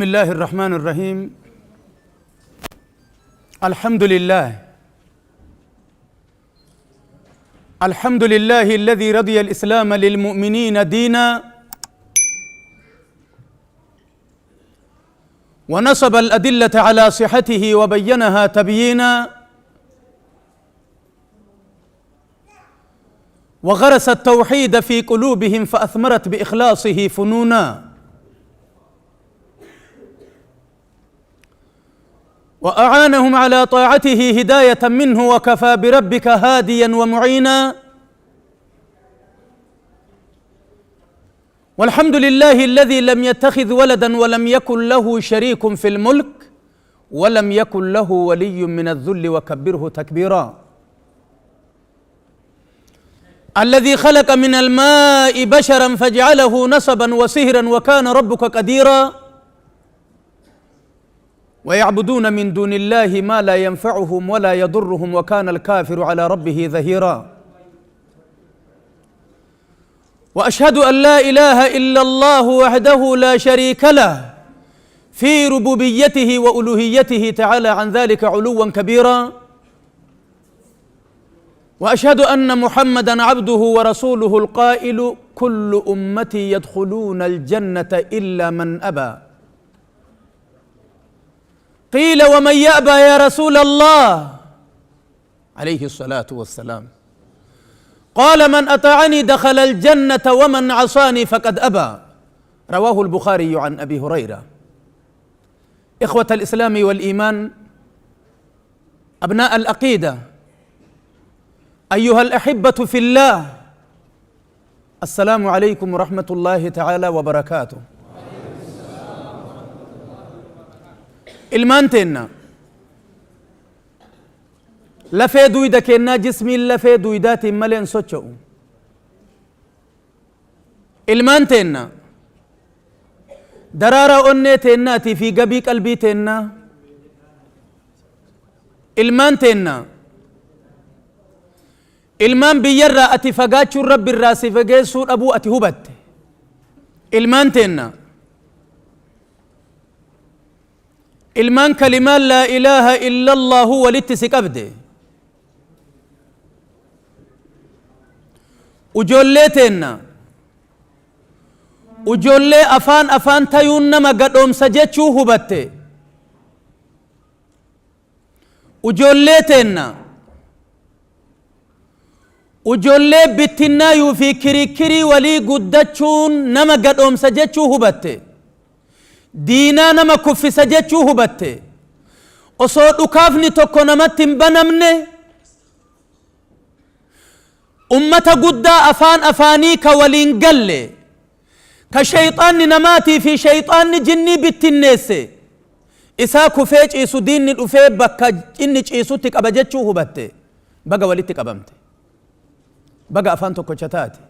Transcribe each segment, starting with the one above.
بسم الله الرحمن الرحيم. الحمد لله، الحمد لله الذي رضي الإسلام للمؤمنين دينا، ونصب الأدلة على صحته وبينها تبيينا، وغرس التوحيد في قلوبهم فأثمرت بإخلاصه فنونا، وأعانهم على طاعته هداية منه، وكفى بربك هاديا ومعينا. والحمد لله الذي لم يتخذ ولدا ولم يكن له شريك في الملك ولم يكن له ولي من الذل، وكبره تكبيرا. الذي خلق من الماء بشرا فجعله نسبا وصهرا وكان ربك قديرا. ويعبدون من دون الله ما لا ينفعهم ولا يضرهم وكان الكافر على ربه ظهيرا. وأشهد أن لا إله إلا الله وحده لا شريك له في ربوبيته وألوهيته، تعالى عن ذلك علوا كبيرا. وأشهد أن محمدا عبده ورسوله القائل: كل أمتي يدخلون الجنة إلا من أبى. قيل: ومن يأبى يا رسول الله؟ عليه الصلاة والسلام. قال: من أطاعني دخل الجنة ومن عصاني فقد أبى. رواه البخاري عن أبي هريرة. إخوة الإسلام والإيمان، أبناء العقيدة، أيها الأحبة في الله، السلام عليكم ورحمة الله تعالى وبركاته. Ilmaan teenna lafee duyda kennaa, jismiin lafee duydaatiin malee hin socho'u. Ilmaan teenna daraaraa onnee teennaatii fi gabii qalbii teennaa. Ilmaan teenna, ilmaan biyyarraa ati fagaachuun rabbi irraa si fageessuu dhabuu ati hubatte. Ilmaan teenna, ilmaan kalimaan laa ilaaha illa allaahu walitti si qabde. Ujoollee teenna, ujoollee afaan afaan tayuun nama gadhoomsa jechuu hubatte. Ujoollee teenna, ujoollee bittinnaayuu fi kirikkirii walii guddachuun nama gadhoomsa jechuu hubatte, diinaa nama kuffisa jechuu hubatte. Osoo dhukaafni tokko namatti hin banamne, ummata guddaa afaan afaanii ka waliin galle, ka shayxaanni namaatii fi shayxaanni jinnii bittinneesse isaa kufee ciisu, diinni dhufee bakka inni ciisutti qaba jechuu hubatte. Baga walitti qabamte, baga afaan tokkocha taate,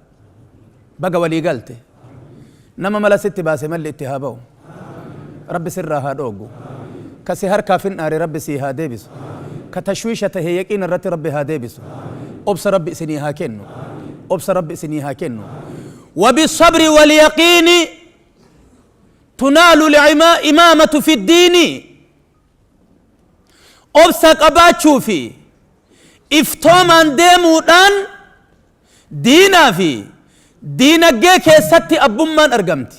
baga walii galte. Nama mala sitti baase malli itti haa ba'u, rabbi sirraa haa dhooggu. Kasi harkaaf hin aare rabbi sii haa deebisu. Ka tashwiisha tahe yaqiina irratti rabbi haa deebisu. Obsa rabbi isinii haa kennu, obsa rabbi isinii haa kennu. وبالصبر واليقين تنال الإمامة في الدين. Obsa qabaachuu fi iftoomaan deemuudhaan diinaa fi diinaggee keessatti abbummaan argamti.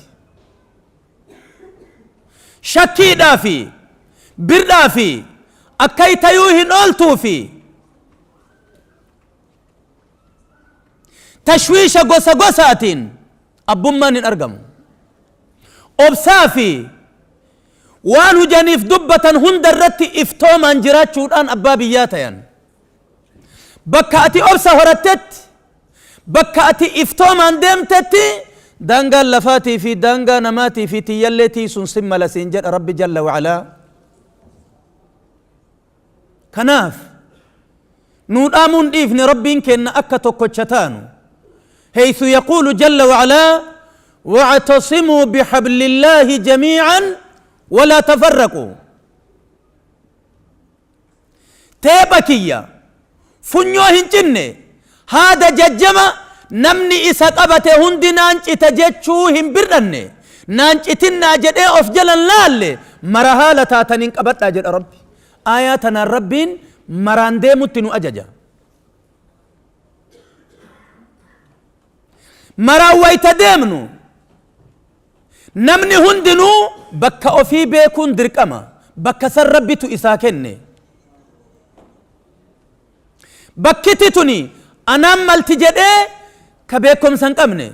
Shakkiidhaa fi birdhaa fi akka tayuu hin ooltuu fi tashwiisha gosa gosaatiin abbummaan hin argamu. Obsaa fi waan hujaniif dubbatan hunda irratti iftoomaan jiraachuudhaan abbaa biyyaa tayan. Bakka ati obsa horattetti, bakka ati iftoomaan deemtetti, daangaan lafaatii fi daangaa namaatii fi tiyyallee tiisuun sin mala siin jedha rabbi jalla wacalaa. Kanaaf nuu dhaamuun dhiifne rabbiin kenna akka tokkocha taanu, حيث يقول جل وعلا: واعتصموا بحبل الله جميعا ولا تفرقوا. Teepha kiyya funyoo hin cinne, haada jajjama, namni isa qabate hundinaan cita jechuu hin bir'anne. Naan citinnaa jedhee of jala hin laalle mara haala taataniin qabadhaa jedha Rabbi. Aayaa tanaan Rabbiin maraan deemutti nu ajaja. Maraan wayta deemnu namni hundinuu bakka ofii beekuun dirqama. Bakka san Rabbitu isaa kenne. Bakkiti tuni anaan malti jedhee ka beekomsa hin qabne,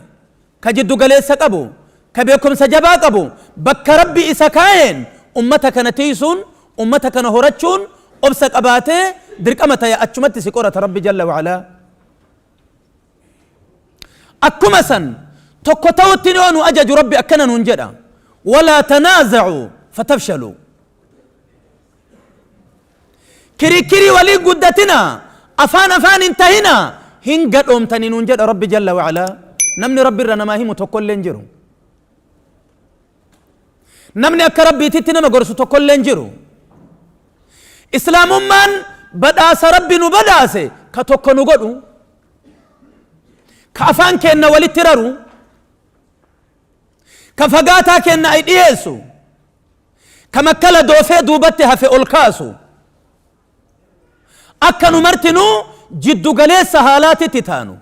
ka jiddu galeessa qabu, ka beekomsa jabaa qabu bakka Rabbi isa kaayeen ummata kana tiiysuun, ummata kana horachuun obsa qabaatee dirqama taya achumatti si qorata Rabbi jalla wa'alaa. Akkuma san tokko ta'utti yoo nu ajaju Rabbi akkana nuun jedha. Walaa tanaaza'uu fatafshaluu. Kirikkirii walii guddatinaa, afaan afaan hin tahinaa, hin gadhoomtanii nuun jedha Rabbi jalla wa'alaa. Namni Rabbi irra namaa himu tokkollee hin jiru. Namni akka Rabbiititti nama gorsu tokkollee hin jiru. Islaamummaan badhaasa Rabbi nu badhaase ka tokko nu godhu, ka afaan keenna walitti raru, ka fagaataa keenna ay dhiyeessu, ka makkala doofee duubatti hafe ol kaasu, akka nu martinuu jiddu galeessa haalaatitti taanu.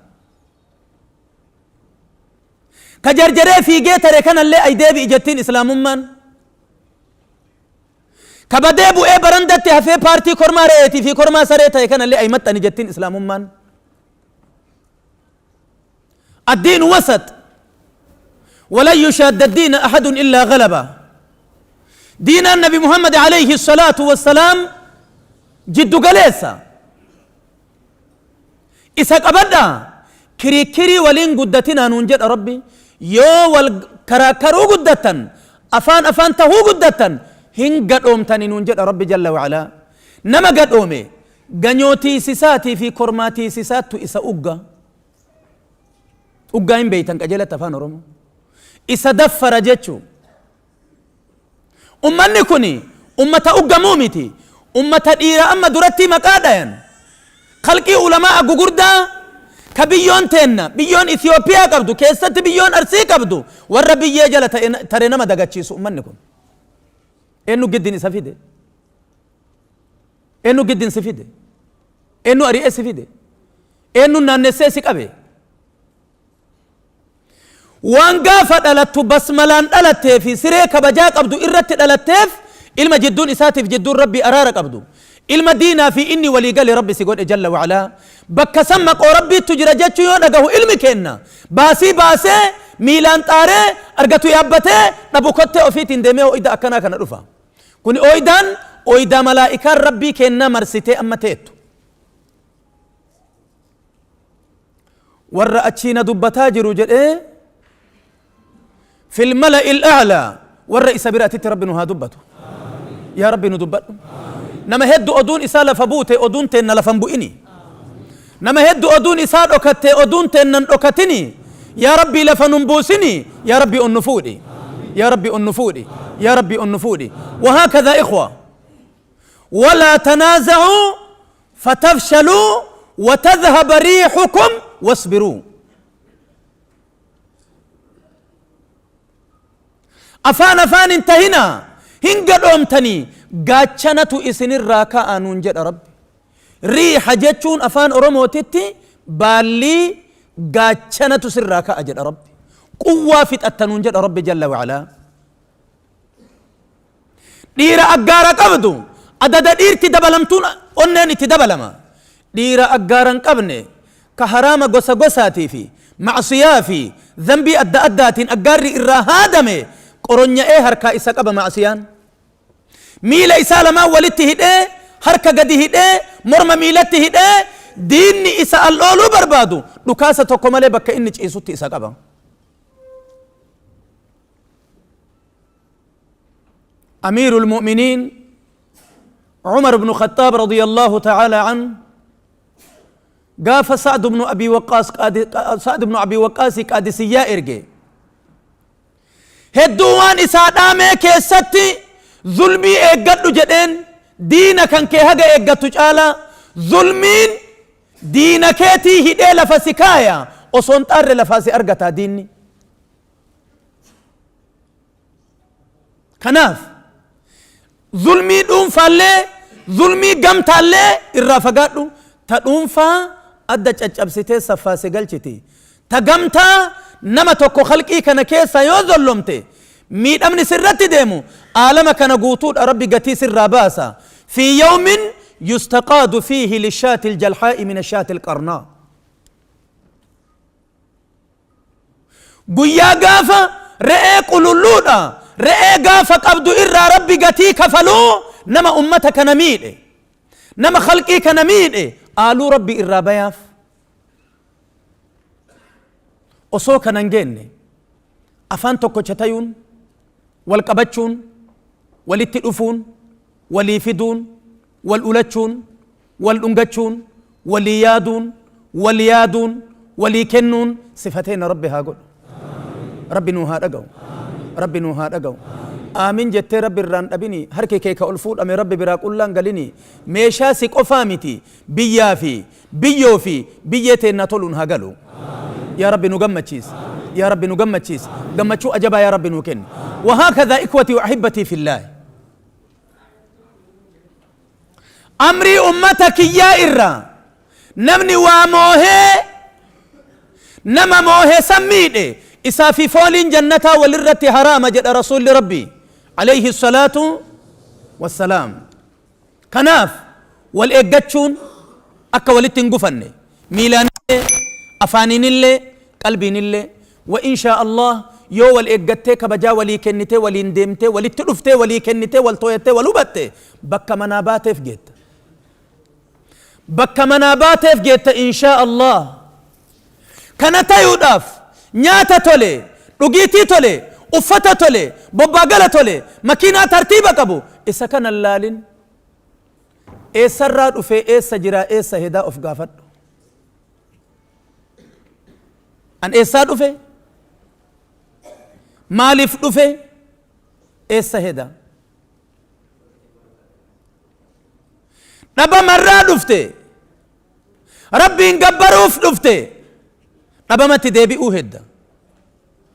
Ka jarjaree fiigee tare kanallee ay deebi'i jettiin Islaamummaan. Ka badee bu'ee barandatti hafee paartii kormaa re'eetii fi kormaa saree ta'e kanallee ay maxxani jettiin Islaamummaan. الدين وسط ولن يشاد الدين أحد إلا غلبه دين النبي محمد عليه الصلاة والسلام جد قليسا isa qabadhaa kirikirii waliin guddatinaa nuun jedha Rabbi yoo wal karaakkaruu guddattan afaan afaan tahuu guddattan hin gadhoomtani nuun jedha Rabbi jalla wa'alaa nama gadhoome ganyoo tiisisaatii fi kormaa tiisisaattu isa ugga uggaa hin beeytan qajeelatti afaan Oromoo isa daffara jechuu Ummanni kuni ummata uggamuu miti. Ummata dhiira amma duratti maqaa dhayan. Khalqii ulamaa'a gugurdaa ka biyyoon teenna, biyyoon Ethiopia qabdu, keessatti biyyoon Arsii qabdu, warra biyyee jala tare nama dagachiisu ummanni kun. Eennu giddin isa fide? Eennu giddin si fide? Eennu ari'ee si fide? Eennu naannessee si qabe? Waan gaafa dhalattu basmalaan dhalattee fi siree kabajaa qabdu irratti dhalatteef ilma jidduun isaatiif jidduun Rabbii araara qabdu. Ilma diinaa fi inni walii gale Rabbi si godhe jalla wa'alaa. Bakka san maqoo Rabbiittu jira jechuu yoo dhagahu ilmi keenna baasii baasee miilaan xaaree argatu yaabbatee dhabu kottee ofiitiin deemee ooyda akkanaa kana dhufa. Kuni ooydaan ooydaa malaa'ikaan Rabbii keennaa marsitee amma teettu. Warra achii na dubbataa jiru jedhee fil mala'il a'laa warra isa biraatitti Rabbi nu haa dubbatu. Yaa Rabbi nu dubbadhu. Nama heddu oduun isaa lafa buute oduun teenna lafa hin bu'ini. Nama heddu oduun isaa dhokatte oduun teenna hin dhokatini. Yaa Rabbii lafa nun buusini. Yaa Rabbi ol nu fuudhi. Yaa Rabbi ol nu fuudhi. Yaa Rabbi ol nu fuudhi. Wahaakadhaa ikhwa. Walaa tanaaza'uu fatafshaluu watadhhaba riihukum wasbiruu. Afaan afaan hin tahinaa hin gadhoomtanii gaachanatu isinirraa ka'a nuun jedha Rabbi. Riiha jechuun afaan Oromootitti baallii gaachanatu sirraa ka'a jedha Rabbi. Quwwaa fixatta nuun jedha Rabbi jalla wa'alaa. Dhiira aggaara qabdu adada dhiirti dabalamtuun onneen itti dabalama. Dhiira aggaara hin qabne ka haraama gosa gosaatii fi ma'siyaa fi zambii adda addaatiin aggaarri irraa haadame qoronya'ee harkaa isa qaba ma'siyaan. Miila isaa lamaan walitti hidhee harka gadi hidhee morma miilatti hidhee diinni isa al'ooluu barbaadu dhukaasa tokko malee bakka inni ciisutti isa qaba. أمير المؤمنين عمر بن الخطاب رضي الله تعالى عنه قاف سعد بن أبي وقاص سعد بن أبي وقاص قادسية إرجي hedduu waan isaa dhaamee keessatti zulmii eeggadhu jedheen diina kan kee haga eeggattu caalaa zulmiin diina keetii hidhee lafa si kaaya osoo hin xaarre lafaa si argataa diinni. Kanaaf zulmii dhuunfaallee zulmii gamtaallee irraa fagaadhu. Ta dhuunfaa adda caccabsitee saffaa si galchiti. Ta gamtaa nama tokko khalqii kana keessaa yoo zollomte miidhamni sirratti deemu aalama kana guutuudha Rabbi gatii sirraa baasa. Fi yawmin yustaqaadu fiihi lishaati aljalhaa'i min ashaati alqarnaa. Guyyaa gaafa re'ee qululluudha re'ee gaafa qabdu irraa Rabbi gatii kafaluu nama ummata kana miidhe, nama khalqii kana miidhe aaluu Rabbi irraa bayaaf. Osoo kana hin geenne afaan tokkocha tayuun, wal qabachuun, walitti dhufuun, walii fiduun, wal ulachuun, wal dhungachuun, walii yaaduun, wal yaaduun, walii kennuun sifateena Rabbi haa godhu. Rabbi nuu haa dhaga'u. Rabbi nuu haa dhaga'u. Aamin jettee Rabbi irraan dhabini, harki kee ka ol fuudhame Rabbi biraa qullaan galini, meeshaa si qofaa miti biyyaa fi biyyoo fi biyyee teennaa toluun haa galu. Yaa Rabbi nu gammachiisi. Yaa Rabbi nu gammachiisi. Gammachuu ajabaa yaa Rabbi nuu kenni. Wahaakadhaa ikhwatii wa ahibbatii fillaahi. Amrii ummata kiyyaa irraa namni waa moohee nama moohe san miidhe isaa fi fooliin jannataa walirratti haraama jedha Rasuulli Rabbii alayhi salaatu wassalaam. Kanaaf wal eeggachuun akka walitti hin gufanne miilaanillee, afaaniinillee, qalbiinillee wa inshaa Allah yoo wal eeggattee kabajaa walii kennitee waliin deemtee walitti dhuftee walii kennitee wal tooyattee wal hubatte bakka manaa baateef geetta. Bakka manaa baateef geetta inshaa Allah. Kana tayuudhaaf nyaata tole, dhugiitii tole, uffata tole, bobbaa gala tole, makiinaa tartiiba qabu isa kana hin laalin. Eessarraa dhufee eessa jiraa eessa hedaa of gaafadhu. An eessaa dhufe? Maaliif dhufe? Eessa heda? Dhabamarraa dhufte. Rabbiin gabbaruuf dhufte. Dhabamatti deebi'uu hedda.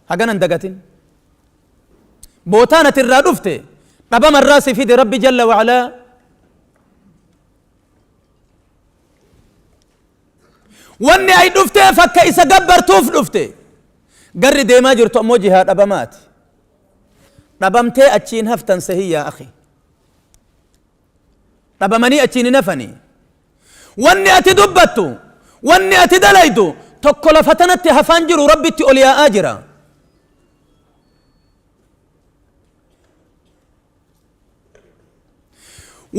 Hagana hin dagatin. Bootaan ati irraa dhufte dhabamarraa si fide Rabbi jalla wa'alaa. Wanni ay dhufteef akka isa gabbartuuf dhufte. Garri deemaa jirtu ammoo jihaa dhabamaati. Dhabamtee achiin haftan sehi yaa akhi. Dhabamanii achiin hin hafanii. Wanni ati dubbattu, wanni ati dalaydu tokko lafa tanatti hafaan jiru Rabbitti ol yaa'aa jira.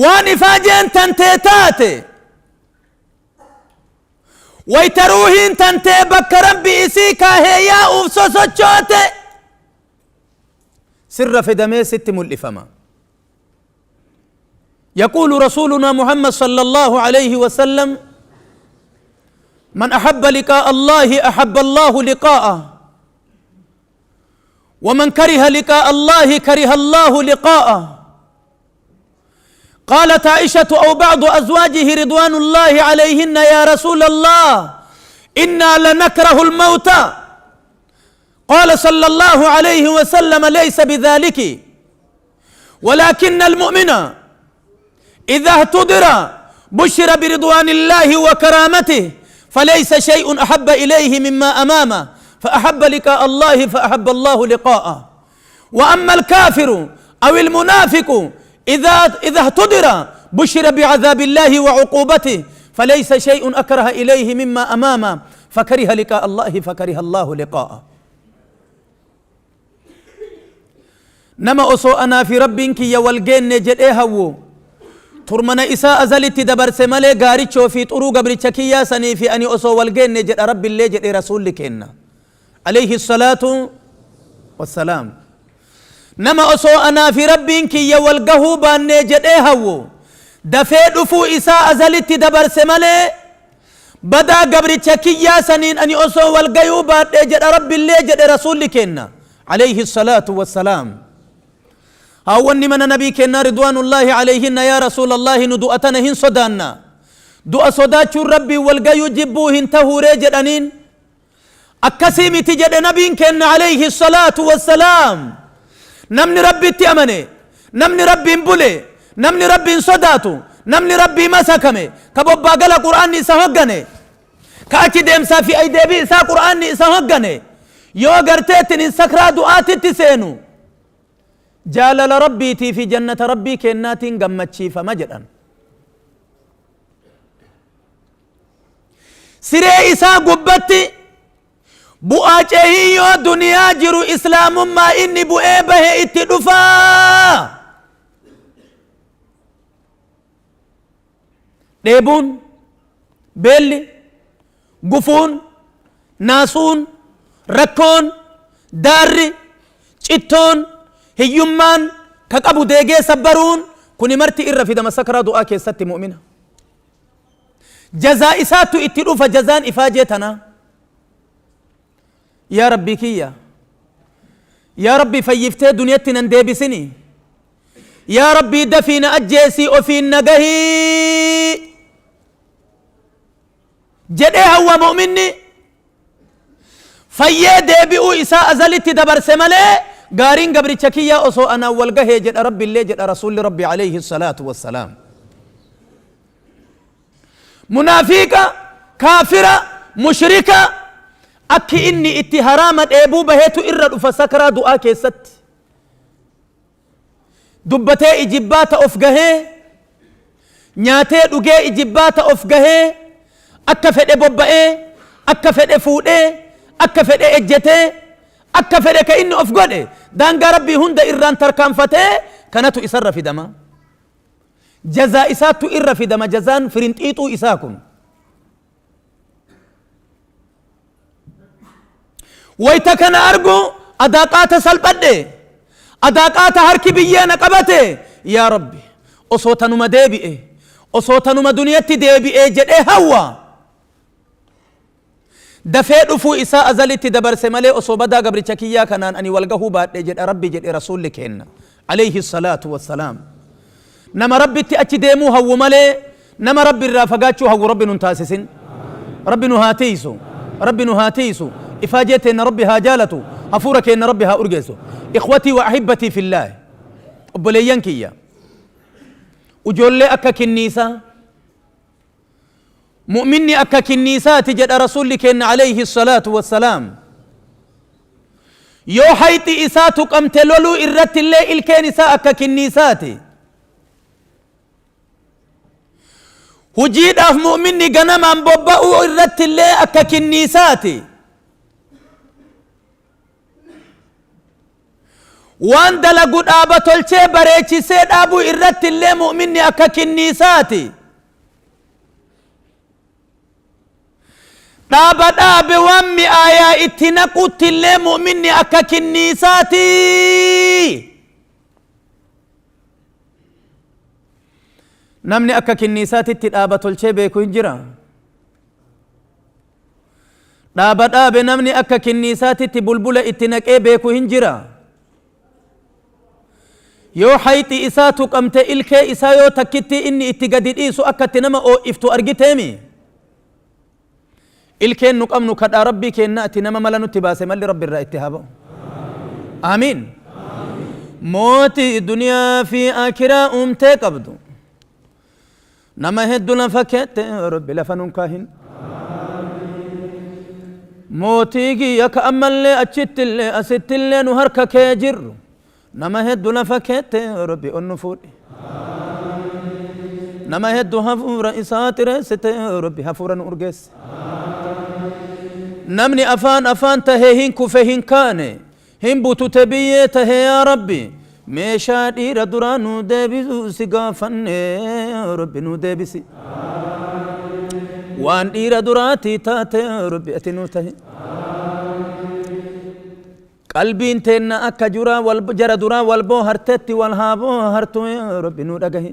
Waan ifaajeen tantee taate wayta ruuhiin tantee bakka Rabbi isii kaahee yaa'uuf sosochoote sirra fidamee sitti mul'ifama. يقول رسولنا محمد صلى الله عليه وسلم من أحب لقاء الله أحب الله لقاءه ومن كره لقاء الله كره الله لقاءه. قالت عائشة أو بعض أزواجه رضوان الله عليهن يا رسول الله إنا لنكره الموت. قال صلى الله عليه وسلم ليس بذلك، ولكن المؤمن إذا اهتدر بشر برضوان الله وكرامته، فليس شيء أحب إليه مما أمامه، فأحب لقاء الله فأحب الله لقاءه. وأما الكافر أو المنافق إذا اهتدر بشر بعذاب الله وعقوبته، فليس شيء أكره إليه مما أمامه، فكره لقاء الله فكره الله لقاءه. نما أصو أنا في ربك يا والجن جد هو ترمنا إساء أزلت دبر سمالي غاري في طرو قبر شكيا سني في أني أصو والجن جد رب اللي جد رسول لكنا عليه الصلاة والسلام. نما أصو أنا في ربك يا والجهو بان جد هو دفع دفو إساء أزلت دبر سمالي بدا قبر شكيا سنين أني أصو والجهو بان جد رب اللي جد رسول لكنا عليه الصلاة والسلام. هاوني من نبي كنا رضوان الله عليهن يا رسول الله ندؤتنا هن صدانا دعاء صدات ربي والجيو جبوهن تهوري جدانين أكسيمي تجد نبي كنا عليه الصلاة والسلام. Namni Rabbitti amane, namni Rabbiin bule, namni Rabbiin sodaatu, namni Rabbii masakame, ka bobbaa gala Qur'aanni isa hoggane, ka achi deemsaa fi deebii isaa Qur'aanni isa hoggane, yoo garteettiin sakraa du'aatitti seenu, jaalala Rabbiitii fi jannata Rabbii kennaatiin gammachiifama jedhan. Siree isaa gubbatti bu'aa ceehii yoo duniyaa jiru islaamummaa inni bu'ee bahe itti dhufaa. Dheebuun, beelli, gufuun, naasuun, rakkoon, daarri, cittoon, hiyyummaan, ka qabu deegee sabbaruun kuni marti irra fidama sakraa du'aa keessatti mu'mina. Jazaa isaattu itti dhufa jazaan ifaajee tanaa. Yaa Rabbii kiyya, yaa Rabbi fayyiftee duniyatti nan deebisini, yaa Rabbii dafii na ajjeesii ofiin na gahii jedhee hawwa mu'minni. Fayyee deebi'uu isaa azalitti dabarse malee gaariin gabricha kiyyaa osoo anaan wal gahee jedha Rabbi illee jedha Rasuulli Rabbi alayhi salaatu wassalaam. Munaafiqa, kaafira, mushrika akki inni itti haraama dheebuu baheetu irra dhufa sakraa du'aa keessatti. Dubbatee ijibbaata of gahee, nyaatee dhugee ijibbaata of gahee, akka fedhe bobba'ee, akka fedhe fuudhee, akka fedhe ejjetee, akka fedhe ka inni of godhe daangaa Rabbii hunda irraan tarkaanfatee kanatu isarra fidama. Jazaa isaattu irra fidama jazaan firinxiixuu isaa kun. Wayta kana argu adaaqaata salphadhe, adaaqaata harki biyyee na qabate, yaa Rabbi osoo tanuma deebi'e, osoo tanuma duniyatti deebi'ee jedhee hawwa. Dafee dhufuu isaa azalitti dabarse malee osoo badaa gabricha kiyyaa kanaan ani wal gahuu baadhe jedha Rabbi jedhe Rasuulli keenna alayhi salaatu wassalaam. Nama Rabbitti achi deemuu hawwu malee nama Rabbi irraa fagaachuu hawwu Rabbi nun taasisin. Rabbi nu haa tiisu. Rabbi nu haa tiisu. Ifaajee teenna Rabbi haa jaalatu. Hafuura keenna Rabbi haa urgeessu. Ikhwatii wa ahibbatii fillaah. Obboleeyyan kiyya. Ujoollee akka kinniisaa. Mu'minni akka kinniisaati jedha Rasuulli keenna alayhi salaatu wassalaam. Yoo hayxi isaa tuqamte loluu irratti illee ilkeen isaa akka kinniisaati. Hujiidhaaf mu'minni ganamaan bobba'uu irratti illee akka kinniisaati. Waan dalagu dhaaba tolchee bareechisee dhaabuu irratti illee mu'minni akka kinniisaati. Dhaaba dhaabe waan mi'aayaa itti naquutti illee mu'minni akka kinniisaati. Namni akka kinniisaatitti dhaaba tolchee beeku hin jira. Dhaaba dhaabe namni akka kinniisaatitti bulbula itti naqee beeku hin jira. Yoo hayxi isaa tuqamte ilkee isaa yoo takkittii inni itti gadi dhiisu akka itti nama oo'iftu argiteemi. Ilkeen nu qabnu kadhaa Rabbii keennaati nama mala nutti baase malli Rabbi irraa itti haa ba'u. Aamiin. Mootii duniyaa fi akiraa uumtee qabdu. Nama heddu lafa keette Rabbi lafa nun kaahin. Mootii kiyya ka ammallee achittillee asittillee nu harka kee jirru. Nama heddu lafa keette Rabbi ol nu fuudhi. Nama heddu hafuura isaa xireessite Rabbi hafuura nu urgeesse. Namni afaan afaan tahee hin kufe hin kaane, hin butute biyyee tahe yaa Rabbi meeshaa dhiira duraa nuu deebisuu si gaafanne Rabbi nuu deebisi. Waan dhiira duraatii taate Rabbi ati nuu tahi. Qalbiin teenna akka juraa wal jara duraa wal boohartetti wal haa boohartu yaa Rabbi nuu dhagahi.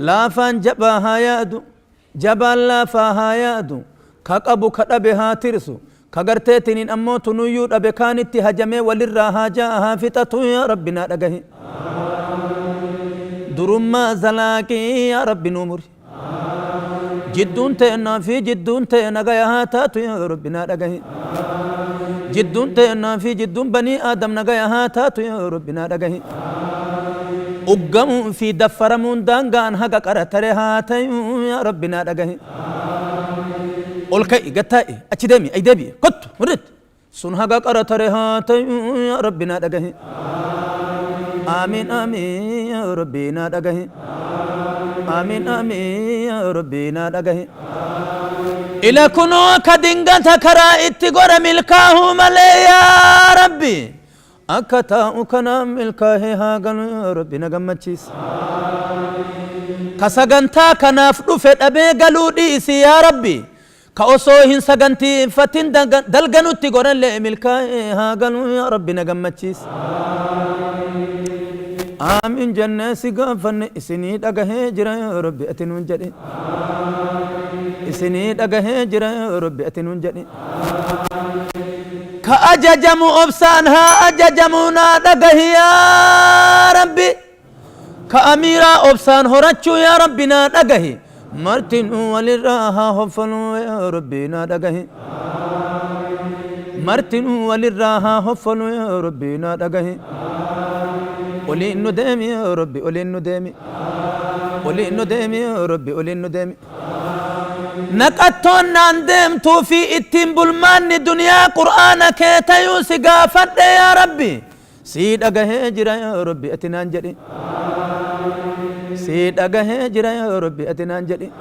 Laafaan jabaa haa yaadu, jabaan laafaa haa yaadu, ka qabu ka dhabe haa tirsu, ka garteetiniin ammoo tunuyyuu dhabe kaanitti hajamee walirraa haajaa haa fixatu yaa Rabbi naa dhagahi. Durummaa zalaaqii yaa Rabbi nuu muri. Jidduun teennaa fi jidduun tee nagaya haa taatu yaa Rabbi naa dhagahi. Jidduun teennaa fi jidduun banii Aadam nagaya haa taatu yaa Rabbi naa dhagahi. Uggamuun fi daffaramuun daangaan haga qara tare haa tayuu yaa Rabbi naa dhagahi. Ol ka'i gad taa'i achi deemi ay deebi'i kottu murrit sun haga qara tare haa tayuu yaa Rabbi naa dhagahi. Aamiin aamiin yaa Rabbi naa dhagahi. Aamiin aamiin yaa Rabbi naa dhagahi. Ila kunoo ka dingata karaa itti godha milkaahuu malee yaa Rabbi akka taa'u kanaan milkaahee haa galu yaa Rabbi na gammachiisi. Ka sagantaa kanaaf dhufe dhabee galuu dhiisi yaa Rabbi ka osoo hin sagantiifatin dalganutti godhallee milkaahee haa galu yaa Rabbi na gammachiisi. Aamiin jennee si gaafanne isinii dhagahee jira yaa Rabbi ati nuun jedhi. Isinii dhagahee jira yaa Rabbi ati nuun jedhi. Ka ajajamu obsaan haa ajajamu naa dhagahi yaa Rabbi. Ka amiiraa obsaan horachuu yaa Rabbi naa dhagahi. Martinuu walirraa haa hoffaluu yaa Rabbi naa dhagahi. Martinuu walirraa haa hoffaluu yaa Rabbi naa dhagahi. Oliin nu deemi yaa Rabbi oliin nu deemi. Oliin nu deemi yaa Rabbi oliin nu deemi. Naqattoon naan deemtuu fi ittiin bulmaanni duniyaa Qur'aana kee tayuu si gaafadhe yaa Rabbi. Sii dhagahee jira yaa Rabbi ati naan jedhi. Sii dhagahee jira yaa Rabbi ati naan jedhi.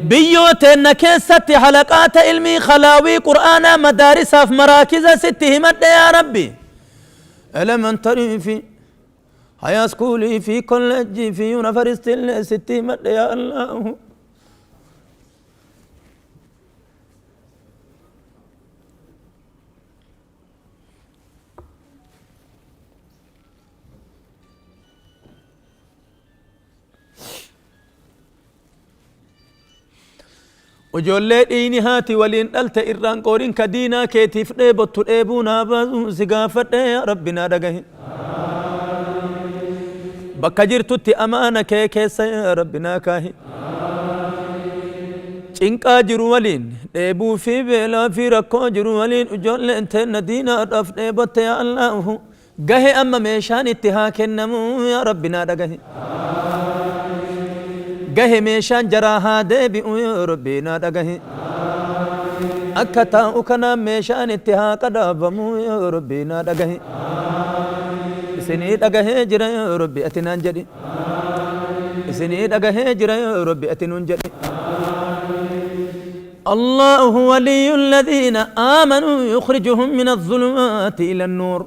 Biyyoo teenna keessatti halaqaata ilmii khalaawii Qur'aanaa madaarisaaf maraakiza sitti himadhe yaa Rabbi. Elementary fi Haya schoolii fi kolleejjii fi yuunivarsiitillee sitti himadhe yaa Allaahu. Ijoollee dhiiyni haati waliin dhalte irraan qoorin ka diinaa keetiif dheebottu dheebuu naa baasuu si gaafadhe yaa Rabbi naa dhagahi. Bakka jirtutti amaana kee keessa yaa Rabbi naa kaahi. Cinqaa jiru waliin dheebuu fi beelaa fi rakkoo jiru waliin ijoolleen teenna diinaadhaaf dheebotte yaa Allaahu. Gahe amma meeshaan itti haa kennamu yaa Rabbi naa dhagahi. Gahe meeshaan jaraa haa deebi'u yaa Rabbi naa dhagahi. Akka taa'u kanaan meeshaan itti haa qadaabamu yaa Rabbi naa dhagahi. Isinii dhagahee jira yaa Rabbi ati naan jedhi. Isinii dhagahee jira yaa Rabbi ati nuun jedhi. الله ولي الذين آمنوا يخرجهم من الظلمات إلى النور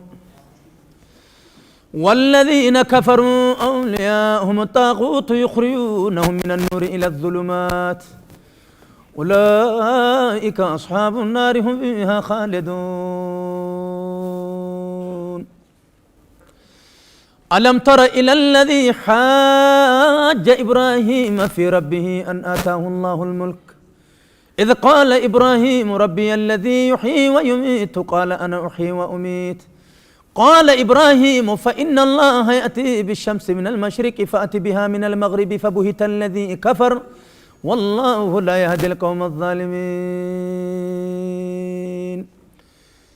والذين كفروا أولياءهم الطاغوت يخرجونهم من النور إلى الظلمات أولئك أصحاب النار هم فيها خالدون. ألم تر إلى الذي حاج إبراهيم في ربه أن آتاه الله الملك إذ قال إبراهيم ربي الذي يحيي ويميت قال أنا أحيي وأميت قال إبراهيم فإن الله يأتي بالشمس من المشرق فأت بها من المغرب فبهت الذي كفر والله لا يهدي القوم الظالمين.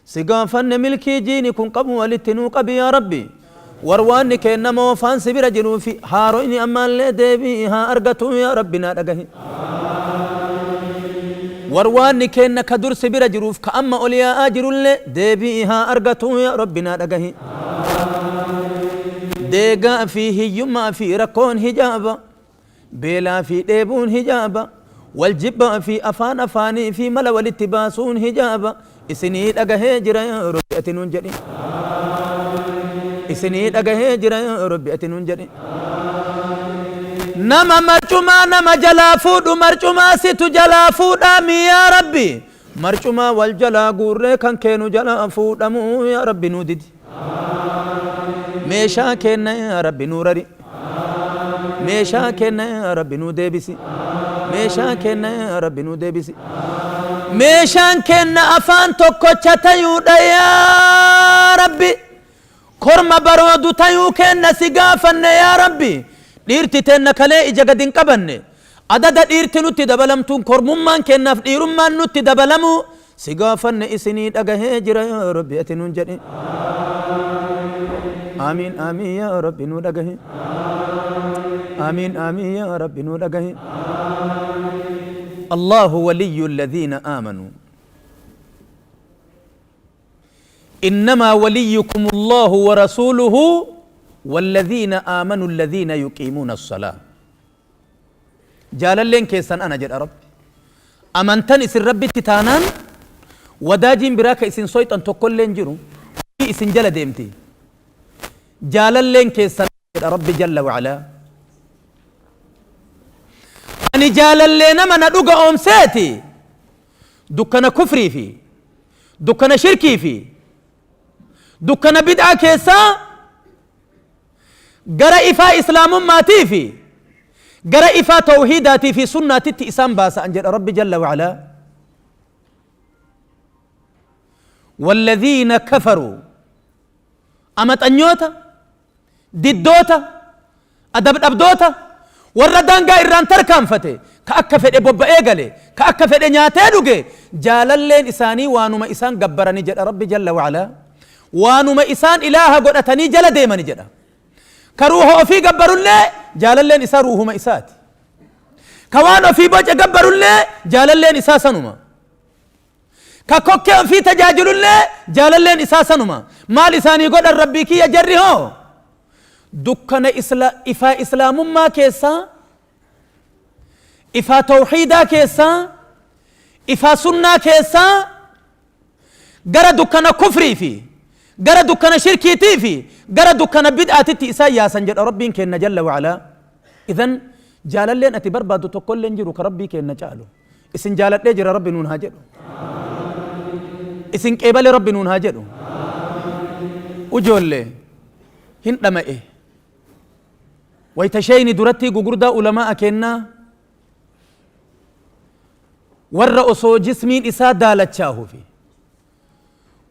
Si gaafanne milkii jiini kun qabu walitti nuu qabi yaa Rabbi. Warwaanni keenna moofaan si bira jiruu fi haaroyni ammaallee deebii haa argatuu yaa Rabbi naa dhagahi. Warwaanni keenna ka dur si bira jiruuf ka amma ol yaa'aa jirullee deebii haa argatuu yaa Rabbi naa dhagahi. Deegaa fi hiyyummaa fi rakkoon hijaaba. Beelaa fi dheebuun hijaaba, wal jibbaa fi afaan afaanii fi mala walitti baasuun hijaaba, isinii dhagahee jira yaa Rabbi ati nuun jedhi. Isinii dhagahee jira yaa Rabbi ati nuun jedhi. Nama marcumaa nama jalaa fuudhu marcumaa situ jalaa fuudhaa mi yaa Rabbi. Marcumaa wal jalaa guurree kan kee nu jalaa fuudhamuu yaa Rabbi nuu didi. Meeshaa keenna yaa Rabbi nuu rari. Meeshaa keenna yaa Rabbi nuu deebisi. Meeshaa keenna yaa Rabbi nuu deebisi. Meeshaan keenna afaan tokkocha tayuudha yaa Rabbi. Korma baroodu tayuu keenna si gaafanne yaa Rabbi. Dhiirti teenna kalee ija gad hin qabanne. Adada dhiirti nutti dabalamtuun kormummaan keennaaf dhiirummaan nutti dabalamuu Si gaafanne isinii dhagahee jira yaa Rabbi ati nuun jedhi. Aamiin aamiin yaa Rabbi nuu dhagahi. Aamiin aamiin yaa Rabbi nuu dhagahi. Allahu waliyyu alladhiina aamanuu. إنما وليكم الله ورسوله والذين آمنوا الذين يقيمون الصلاة. Jaalalleen keessan ana jedha Rabbi. Amantan isin Rabbitti taanaan wadaajiin biraa ka isin soyxan tokkolleen jiru isin jala deemti. Jaalalleen keessan jedha Rabbi jalla wa'alaa. Ani jaalallee nama na dhuga oomseeti dukkana kufrii fi dukkana shirkii fi dukkana bid'aa keessaa gara ifaa islaamummaatii fi gara ifaa tawhiidaatii fi sunnaatitti isaan baasa an jedha Rabbi jalla wa'alaa. Walladhiina kafaruu amaxanyoota, diddoota, adab dhabdoota, warra daangaa irraan tarkaanfate, ka akka fedhe bobba'ee gale, ka akka fedhe nyaatee dhuge, jaalalleen isaanii waanuma isaan gabbarani jedha Rabbi jalla wa'alaa. Waanuma isaan ilaaha godhatanii jala deemani jedha. Ka ruuha ofii gabbarullee jaalalleen isaa ruuhuma isaati. Ka waan ofii boce gabbarullee jaalalleen isaa sanuma. Ka kokkee ofii tajaajilullee jaalalleen isaa sanuma. Maal isaanii godhan Rabbii kiyya jarri hoo? Dukkana isla, ifaa islaamummaa keessaa, ifaa tawhiidaa keessaa, ifaa sunnaa keessaa gara dukkana kufrii fi gara dukkana shirkiitii fi gara dukkana bid'aatitti isaan yaasan jedha Rabbiin keenna jalla wa'alaa. Idan jaalalleen ati barbaaddu tokkollee hin jiru ka Rabbii keenna caalu. Isin jaaladhee jira Rabbi nuun haa jedhu. Isin qeebale Rabbi nuun haa jedhu. Ujoollee hin dhama'e. Wayta sheeyni durattii gugurdaa ulamaa'a keennaa warra osoo jismiin isaa daalachaahu fi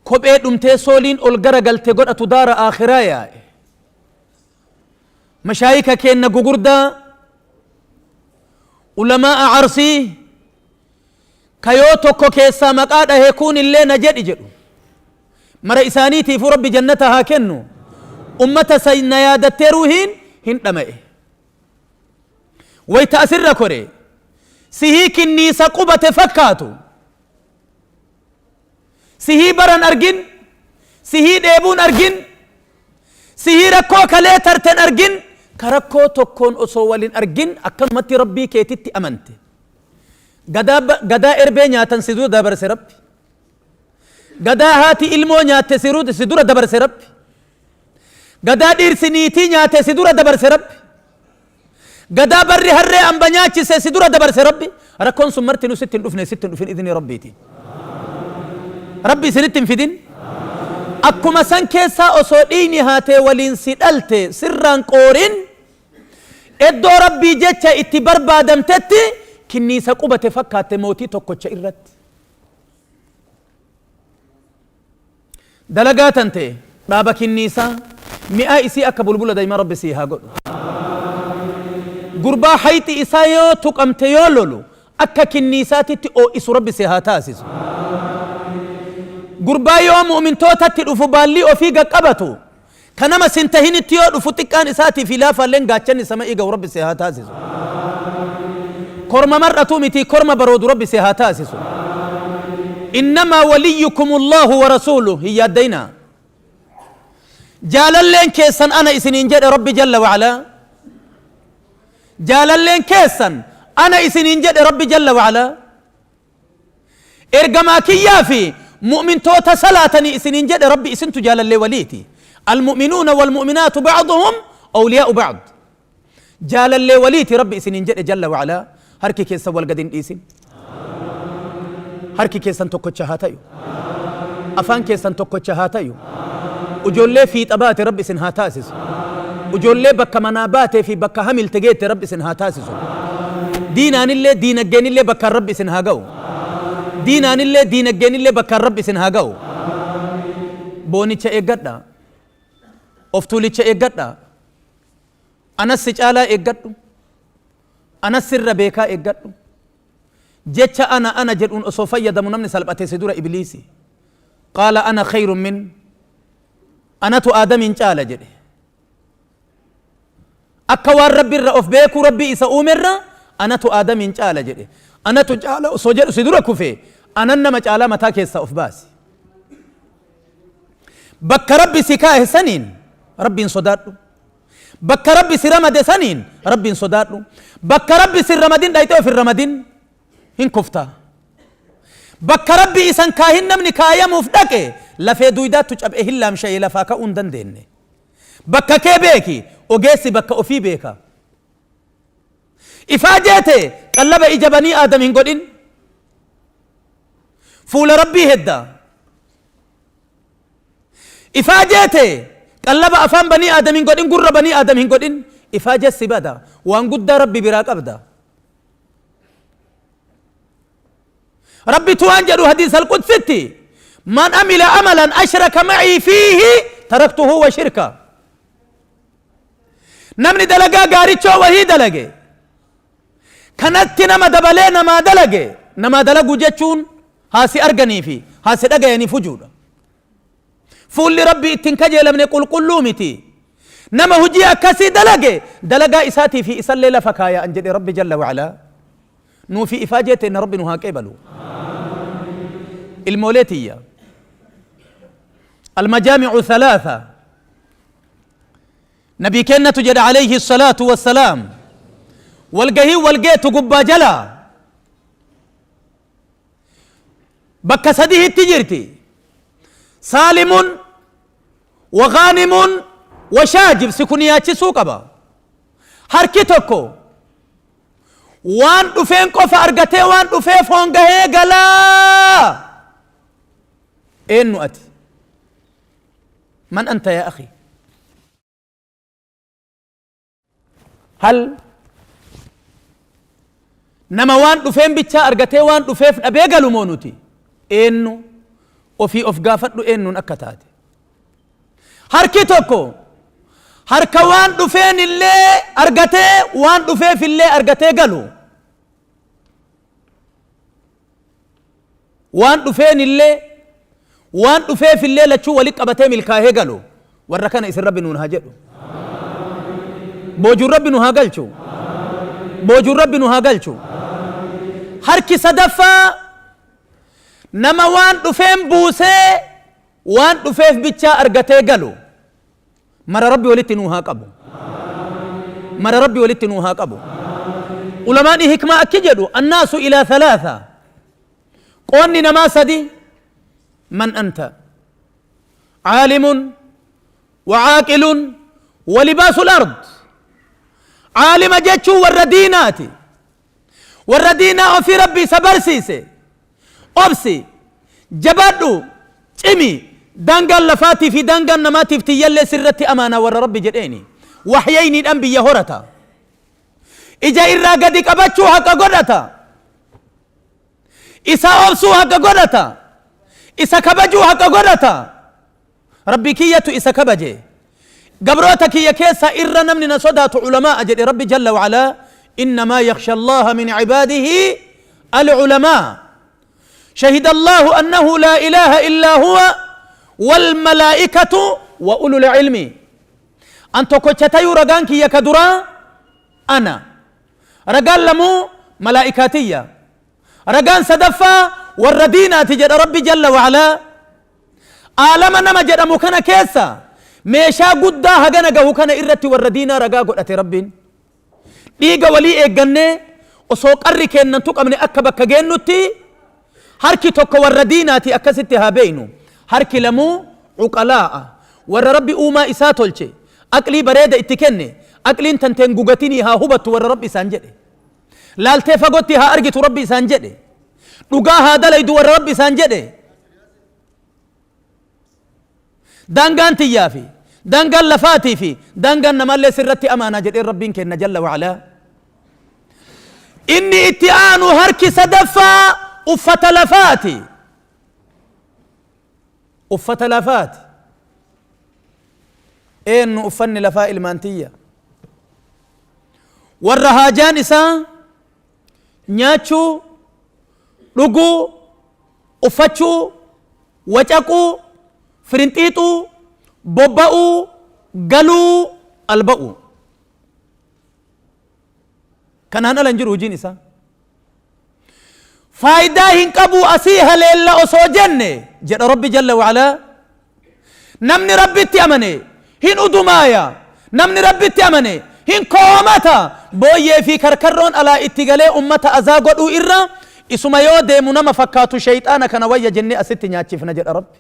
kophee dhumtee sooliin ol gara galte godhatu daara aakhiraa yaa'e. Mashaayika keenna gugurdaa ulamaa'a Arsii ka yoo tokko keessaa maqaa dhahe kuun illee na jedhi jedhu mara isaaniitiifuu Rabbi jannata haa kennu. Ummata san na yaadattee ruuhiin hin dhama'e. Wayta asirra kore sihii kinniisa qubate fakkaatu, sihii baran argin, sihii dheebuun argin, sihii rakkoo kalee tarten argin, ka rakkoo tokkoon osoo walin argin akkanumatti Rabbii keetitti amante. Gadaa, gadaa erbee nyaatan si dura dabarse Rabbi. Gadaa haati ilmoo nyaatte si dura dabarse Rabbi. Gadaa dhiirsi niitii nyaate si dura dabarse Rabbi. Gadaa barri harree amba nyaachise si dura dabarse Rabbi. Rakkoon sun martinuu sitti hin dhufne, sitti hin dhufin idnii Rabbiitiin. Rabbi isinitti hin fidin. Akkuma san keessaa osoo dhiigni haatee waliin si dhalte sirraan qoorin, iddoo Rabbii jecha itti barbaadamtetti kinniisa qubate fakkaatte mootii tokkocha irratti. Dalagaa tante dhaaba kinniisaa mi'aa isii akka bulbula dayma Rabbi sii haa godhu. Gurbaa hayxi isaa yoo tuqamte yoo lolu akka kinniisaatitti oo'isu Rabbi si haa taasisu. Gurbaa yoo mu'mintootatti dhufu baallii ofii gaqqabatu ka nama sin tahinitti yoo dhufu xiqqaan isaatii fi laafaalleen gaachanni sama'ii gahu Rabbi si haa taasisu. Korma mar'atuu mitii korma baroodu Rabbi si haa taasisu. Innamaa waliyyukumullaahu wa rasuuluh hin yaaddayinaa. Jaalalleen keessan ana isiniin jedhe Rabbi jalla wa'alaa. Jaalalleen keessan ana isiniin jedhe Rabbi jalla wa'alaa. Ergamaa kiyyaa fi mu'mintoota salaatanii isiniin jedhe Rabbi isintu jaalallee waliiti. Almu'minuuna walmu'minaatu ba'duhum awliyaa'u ba'd. Jaalallee waliiti Rabbi isiniin jedhe jalla wa'alaa. Harki keessan wal gad hin dhiisin. Harki keessan tokkocha haa tayu. Afaan keessan tokkocha haa tayu. Ijoollee fiixa baate Rabbi isin haa taasisu. Ijoollee bakka manaa baatee fi bakka hamilte geette Rabbi isin haa taasisu. Diinaanillee diinaggeenillee bakkaan Rabbi isin haa ga'u. Diinaanillee diinaggeenillee bakkaan Rabbi isin haa ga'u. Boonicha eeggadha. Of tuulicha eeggadha. Anas si caalaa eeggadhu. Anas sirra beekaa eeggadhu. Jecha ana ana jedhuun osoo fayyadamu namni salphate si dura Ibliisi. Qaala ana khayrun min anatu Aadamiin caala jedhe. Akka waan Rabbi irra of beekuu Rabbii isa uumerra anatu Aadamiin caala jedhe. Anatu caala osoo jedhu si dura kufe anan nama caalaa mataa keessaa of baasi. Bakka Rabbi si kaahe saniin Rabbiin sodaadhu. Bakka Rabbi si ramade saniin Rabbiin sodaadhu. Bakka Rabbi si hin ramadin dhayxee of hin ramadin hin kufta. Bakka Rabbi isan kaahin namni kaayamuuf dhaqe lafee duuydaattu caphee hin laamsha'e lafaa ka'uu hin dandeenne. Bakka kee beeki ogeessi bakka ofii beeka. Ifaajee tee qallaba ija banii Aadam hin godhin. Fuula Rabbii hedda. Ifaajee tee qallaba afaan banii Aadam hin godhin gurra banii Aadam hin godhin. Ifaajee si bada. Waan guddaa Rabbi biraa qabda. Rabbitu waan jedhu hadiis al-qudsitti man amila amalan ashraka macii fiihi taraktuhu wa shirka. Namni dalagaa gaarichoo wahii dalage kanatti nama dabalee namaa dalage namaa dalaguu jechuun haa si arganii fi haa si dhagayaniif hujuudha. Fuulli Rabbi ittiin kajeelamne qulqulluu miti. Nama hujii akkasii dalage dalagaa isaatii fi isallee lafa kaaya an jedhe Rabbi jalla wa'alaa. Nuu fi ifaajee teenna Rabbi nu haa qeebalu. Ilmoolee tiyya. Almajaami'u thalaatha. Nabii keennatu jedha alayhi salaatu wassalaam walgahii walgeetu gubbaa jalaa bakka sadihitti jirti saalimun wa ghaanimun wa shaajib si kun yaachisuu qaba harki tokko waan dhufeen qofa argatee waan dhufeef hongahee galaa eennu ati Man anta yaa akhi? Hal nama waan dhufeen bichaa argatee waan dhufeef dhabee galu moo nuti? Eennu ofii of gaafadhu eennuun akka taate. Harki tokko harka waan dhufeen illee argatee waan dhufeef illee argatee galu. Waan dhufeenillee waan dhufeefillee lachuu wali qabatee milkaahee galu warra kana isin Rabbi nuun haa jedhu. Boojuun Rabbi nu haa galchu. Boojuun Rabbi nu haa galchu. Harki sadaffaa nama waan dhufeen buusee waan dhufeef bichaa argatee galu. Mara Rabbi walitti nuu haa qabu. Mara Rabbi walitti nuu haa qabu. Ulamaani hikmaa akki jedhu annaasu ilaa thalaatha. Qoonni namaa sadi man anta caalimun wa caaqilun wa libaasul ard. Caalima jechuun warra diinaati. Warra diinaa ofii Rabbi isa barsiise. Obsi, jabaadhu, cimi, daangaan lafaatii fi daangaan namaatiif tiyyallee sirratti amaanaa warra Rabbi jedheeni. Wahyayniidhaan biyya horata. Ija irraa gadi qabachuu haqa godhata. Isa obsuu haqa godhata. Isa kabajuu haqa godhata. Rabbii kiyyatu isa kabaje. Gabroota kiyya keessa irra namni na sodaatu ulamaa'a jedhe Rabbi jalla wa'alaa innamaa yakhsha Allaha min ibaadihi al-ulamaa. Shahida Allahu annahu laa ilaaha illaa huwa wal malaa'ikatu wa ulul ilmi. An tokkocha tayuu ragaan kiyya ka duraa ana. Ragaan lamuu malaa'ikaa tiyya. Ragaan sadaffaa warra diinaati jedha Rabbi jalla wa'alaa. Aalama nama jedhamu kana keessa meeshaa guddaa hagana gahu kana irratti warra diinaa ragaa godhate Rabbiin. Dhiiga walii eeggannee osoo qarri keennan tuqamne akka bakka geennutti harki tokko warra diinaati akkasitti haa beeynu. Harki lamuu cuqalaa'a. Warra Rabbi uumaa isaa tolche aqlii bareeda itti kenne aqliin tanteen gugatinii haa hubattu warra Rabbi isaan jedhe. Laaltee fagootti haa argitu Rabbi isaan jedhe. Dhugaa haa dalaydu warra Rabbi isaan jedhe. Daangaan tiyyaa fi daangaan lafaatii fi daangaan namaallee sirratti amaanaa jedheen Rabbiin kenna jalla wa'alaa. Inni itti aanu harki sadaffaa uffata lafaati. Uffata lafaati. Eennu uffanni lafaa ilmaan tiyya? Warra haajaan isaa nyaachuu, Dhuguu, uffachuu, wacaquu, firinxiixuu, bobba'uu, galuu, alba'uu. Kanaan ala hin jiru hojiin isaa. Faayidaa hin qabu asii haleella osoo jenne, jedha Rabbi jalla wa'alaa, namni Rabbitti amane hin udumaaya, namni Rabbitti amane hin koomata. Booyyee fi karkarroon alaa itti galee ummata azaa godhuu irra isuma yoo deemu nama fakkaatu sheyxaana kana wayya jennee asitti nyaachifna, jedha Rabbi.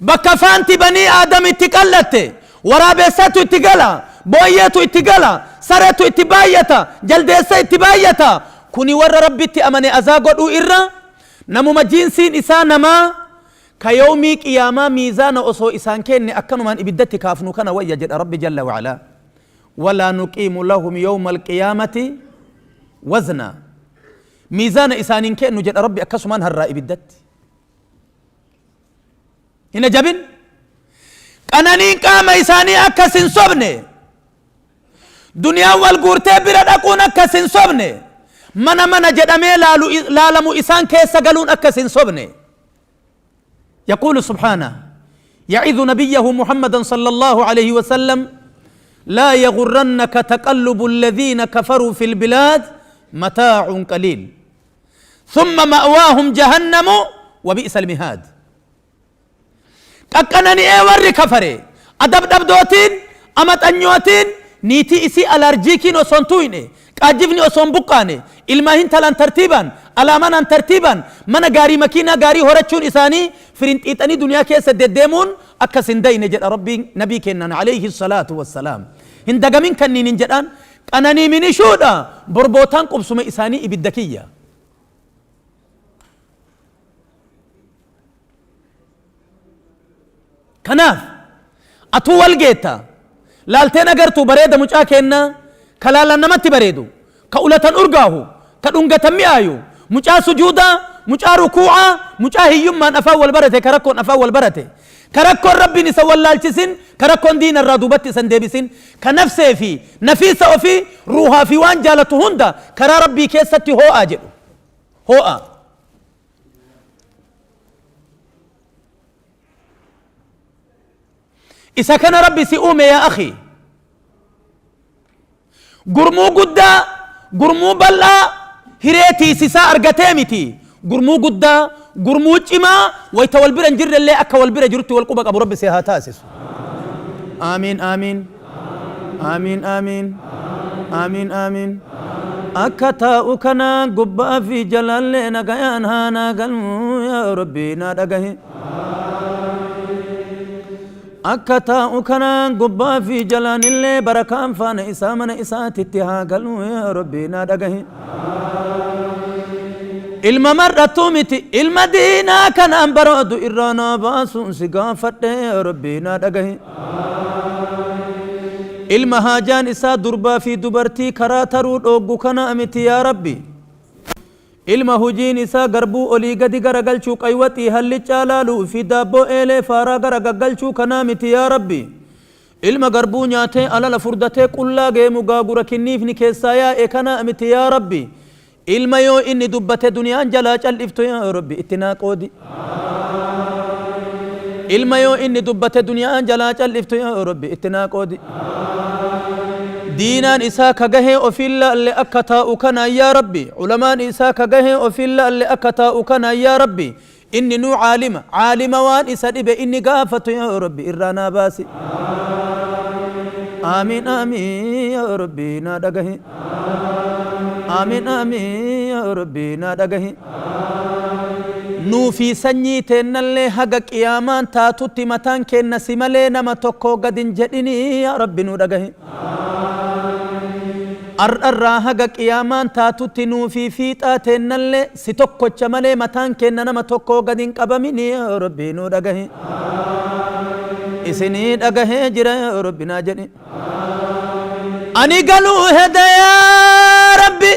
Bakka faanti banii Aadam itti qal'atte waraabessatu itti gala, booyyeetu itti gala, sareetu itti baay'ata, jaldeessa itti baay'ata. Kuni warra Rabbitti amane azaa godhuu irra namuma jiinsiin isaa namaa ka yawmii qiyaamaa miizaana osoo isaan keenne akkanumaan ibiddatti kaafnu kana wayya, jedha Rabbi jalla wa'alaa. Walaa nuqiimu lahum yawma alqiyaamati wazna. Miizaana isaan hin kennu, jedha Rabbi, akkasumaan harraa ibiddatti. Hin ajabin, qananiin qaama isaanii akkas hin sobne, duniyaan wal guurtee bira dhaquun akkas hin sobne, mana mana jedhamee laalu laalamu isaan keessa galuun akkas hin sobne. يقول سبحانه يعظ نبيه محمدا صلى الله عليه وسلم: لا يغرنك تقلب الذين كفروا في البلاد، متاع قليل ثم مأواهم جهنم وبئس المهاد. Qaqqanani'ee warri kafare adab dhabdootiin amaxanyootiin niitii isii alarjiikiin osoo hin tuuyne, qaajjifni osoo hin buqqaane, ilmaa hintalaan tartiibaan alaamanaan tartiibaan mana gaarii makiinaa gaarii horachuun isaanii firinxiixanii duniyaa keessa deddeemuun akkas hin dayne, jedha Rabbiin nabii kennan alayhi salaatu wassalaam. Hin dagamin kanniin hin jedhaan, qananii minishuudha, borbootaan qubsuma isaanii ibidda kiyya. Kanaaf atuu wal geetta laalteen agartuu bareeda mucaa keennaa, ka laalaan namatti bareedu, ka ulatan urgaahu, ka dhungatan mi'aayu, mucaa sujuudaa, mucaa rukuu'aa, mucaa hiyyummaan afaan wal barate, ka rakkoon afaan wal barate, ka rakkoon Rabbiin isa wallaalchisin, ka rakkoon diina irraa duubatti isan deebisin, ka nafsee fi nafiisa ofii, ruuhaa fi waan jaalatu hunda karaa Rabbii keessatti hoo'aa jedhu hoo'aa. Isa kana Rabbi si uume, yaa akhi. Gurmuu guddaa, gurmuu bal'aa hiree tiisisaa argatee miti. Gurmuu guddaa, gurmuu cimaa, wayta wal bira hin jirrellee akka wal bira jirutti wal quba qabu Rabbi si haa taasisu. Aamiin, aamiin, aamiin, aamiin, aamiin, aamiin. Akka taa'u kanaan gubbaa fi jalaallee nagayaan haa naa galmu, yaa Rabbi naa dhagahi. Akka taa'u kanaan gubbaa fi jalaanillee barakaan faana isaa mana isaatitti haa galu, yaa Rabbi naa dhagahi. Ilma mar'attuu miti, ilma diinaa kanaan baroodu irraa naa baasuun si gaafadhe, yaa Rabbi naa dhagahi. Ilma haajaan isaa durbaa fi dubartii karaa taruu dhooggu kanaa miti, yaa Rabbi. Ilma hujiin isaa garbuu olii gadi garagalchuu, qaywaxii halliccaa laaluu fi daabboo eelee faaraa gara gaggalchuu kanaa miti, yaa Rabbi. Ilma garbuu nyaatee alala furdatee qullaa geemu gaagura kinniifni keessaa yaa'e kanaa miti, yaa Rabbi. Ilma yoo inni dubbate duniyaan jalaa cal'iftu, yaa Rabbi itti naa qoodi. Ilma yoo inni dubbate duniyaan jalaa cal'iftu, yaa Rabbi itti naa qoodi. Diinaan isaa ka gahee ofiin laalle akka taa'u kanaan, yaa Rabbi. Ulamaan isaa ka gahee ofiin laalle akka taa'u kanaan, yaa Rabbi. Inni nuu caalima, caalima waan isa dhibe inni gaafatu, yaa Rabbi irraa naa baasi. Aamiin, aamiin, yaa Rabbi naa dhagahi. Aamiin, aamiin, yaa Rabbi naa dhagahi. Nuu fi sanyii teennallee haga qiyaamaan taatutti mataan keenna si malee nama tokko gad hin jedhinii, yaa Rabbi nuu dhagahi. Ar'arraa haga qiyaamaan taatutti nuu fi fiixaa teennallee si tokkocha malee mataan keenna nama tokkoo gad hin qabaminii, yaa Rabbi nuu dhagahi. Isinii dhagahee jira, yaa Rabbi naa jedhi. Ani galuu heda, yaa Rabbi,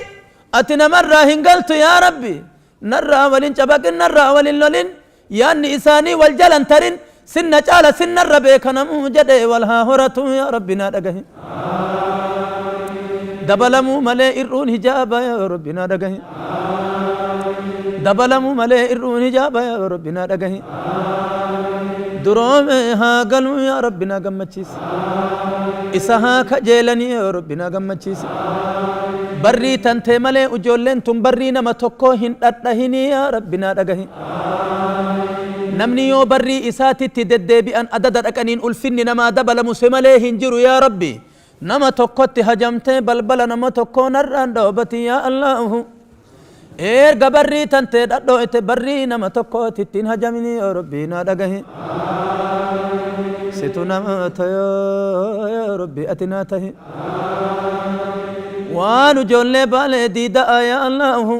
ati namarraa hin galtu, yaa Rabbi. Narraa walin cabaqin, narraa walin lolin, yaanni isaanii wal jalan tarin, sinna caala sinnarra beeka namuu jedhe wal haa horatu, yaa Rabbi naa dhagahi. Dabalamuu malee ir'uun hijaaba yaa Rabbi naa dhagahi. Dabalamuu malee ir'uun hijaaba yaa Rabbi naa dhagahi. Duroome haa galuu yaa Rabbi naa gammachiisi. Isa haa kajeelanii yaa Rabbi naa gammachiisi. Barrii tantee malee ujoolleen tun barrii nama tokkoo hin dhadhahinii yaa Rabbi naa dhagahi. Namni yoo barrii isaatitti deddeebi'an adada dhaqaniin ulfinni namaa dabalamu si malee hin jiru yaa Rabbi. Nama tokkotti hajamtee balbala nama tokkoo narraan dhoobati yaa Allaahu. Erga barrii tantee dhadhooyte barrii nama tokkooti ittiin hajamini yaa Rabbii naa dhagahi. Situ nama tayoo yaa Rabbii ati naa tahi. Waan ijoollee Baalee diida'a yaa Allaahu.